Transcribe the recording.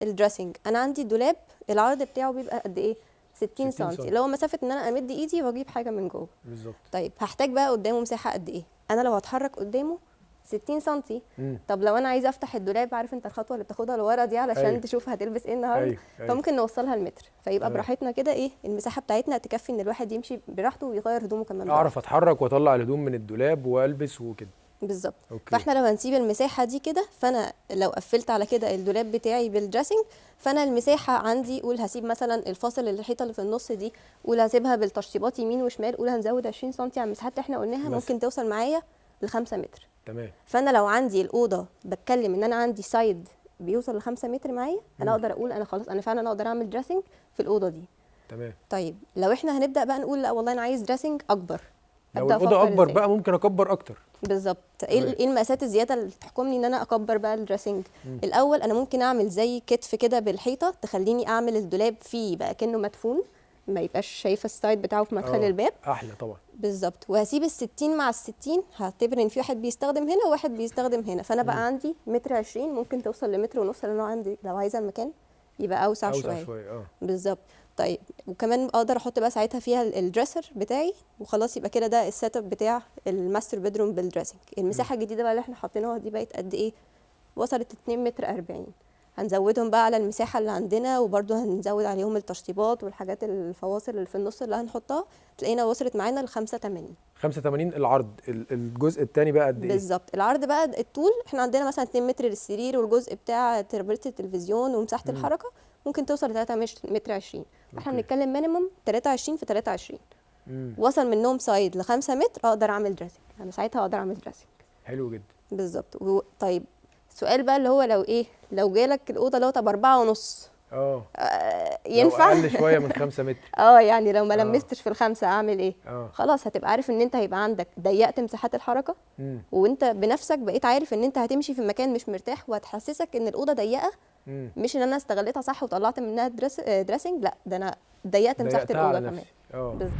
ال dressing، انا عندي دولاب العرض بتاعه بيبقى قد ايه؟ 60 60 سم، سنتي. اللي هو مسافة ان انا امد ايدي واجيب حاجة من جوه. بالظبط. طيب هحتاج بقى قدامه مساحة قد ايه؟ انا لو هتحرك قدامه 60 سم. طب لو انا عايزه افتح الدولاب، عارف انت الخطوة اللي بتاخدها لورا دي علشان تشوف هتلبس ايه النهارده؟ أيوه. فممكن نوصلها المتر، فيبقى براحتنا كده. ايه المساحة بتاعتنا تكفي ان الواحد يمشي براحته ويغير هدومه كمان براحته. اعرف اتحرك واطلع الهدوم من الدولاب والبس وكده. بالظبط. okay. فاحنا لو هنسيب المساحة دي كده، فانا لو قفلت على كده الدولاب بتاعي بال dressing، فانا المساحة عندي قول هسيب مثلا الفاصل اللي الحيطة اللي في النص دي، قول هسيبها بالتشطيبات يمين وشمال، قول هنزود 20 سم على المساحات اللي احنا قلناها، مثلا. ممكن توصل معايا ل 5 متر. فانا لو عندي الاوضة بتكلم ان انا عندي side بيوصل ل 5 متر معايا، انا اقدر اقول انا خلاص انا فعلا اقدر اعمل dressing في الاوضة دي. طيب لو احنا هنبدا بقى نقول لا والله انا عايز dressing اكبر، لو أبدأ الاوضة أفكر اكبر إزاي؟ بقى ممكن اكبر اكتر. بالظبط. ايه ايه المقاسات الزيادة اللي تحكمني ان انا اكبر بقى ال dressing؟ الاول انا ممكن اعمل زي كتف كده بالحيطه تخليني اعمل الدولاب فيه بقى كانه مدفون، ما يبقاش شايفه ال side بتاعه في مدخل الباب. احلى طبعا. بالظبط. وهسيب ال60 مع ال60، هعتبر ان في واحد بيستخدم هنا وواحد بيستخدم هنا، فانا بقى عندي متر 20، ممكن توصل لمتر ونص، لان انا عندي لو عايزه المكان يبقى اوسع اوسع شوية. شويه. بالظبط. طيب وكمان اقدر احط بقى ساعتها فيها ال dresser بتاعي، وخلاص يبقى كده ده ال setup بتاع ال master bedroom بال dressing. المساحة الجديدة بقى اللي احنا حاطينها دي بقت قد ايه؟ وصلت 2 متر 40. هنزودهم بقى على المساحة اللي عندنا، وبرده هنزود عليهم التشطيبات والحاجات الفواصل اللي في النص اللي هنحطها، تلاقينا وصلت معانا ل 85. 85 العرض، الجزء الثاني بقى قد ايه؟ بالظبط. العرض بقى الطول احنا عندنا مثلا 2 متر للسرير، والجزء بتاع ترابيزة التلفزيون ومساحة الحركة ممكن توصل ل 3 متر 20. فاحنا بنتكلم minimum 23 في 23. وصل منهم side ل 5 متر اقدر اعمل dressing، انا ساعتها اقدر اعمل dressing. حلو جدا. بالظبط. طيب السؤال بقى اللي هو لو ايه، لو جالك الاوضة اللي هو طب 4.5، لو ينفع؟ اقل شوية من 5 متر. يعني لو ما لمستش في الخمسة اعمل ايه؟ خلاص هتبقى عارف ان انت هيبقى عندك ضيقت مساحات الحركة، وانت بنفسك بقيت عارف ان انت هتمشي في مكان مش مرتاح، وهتحسسك ان الاوضة ضيقه، مش ان انا استغلتها صح وطلعت منها dressing، لا ده انا ضيقت مساحة ضيقتها على الاوضة كمان. نفسي. بالظبط.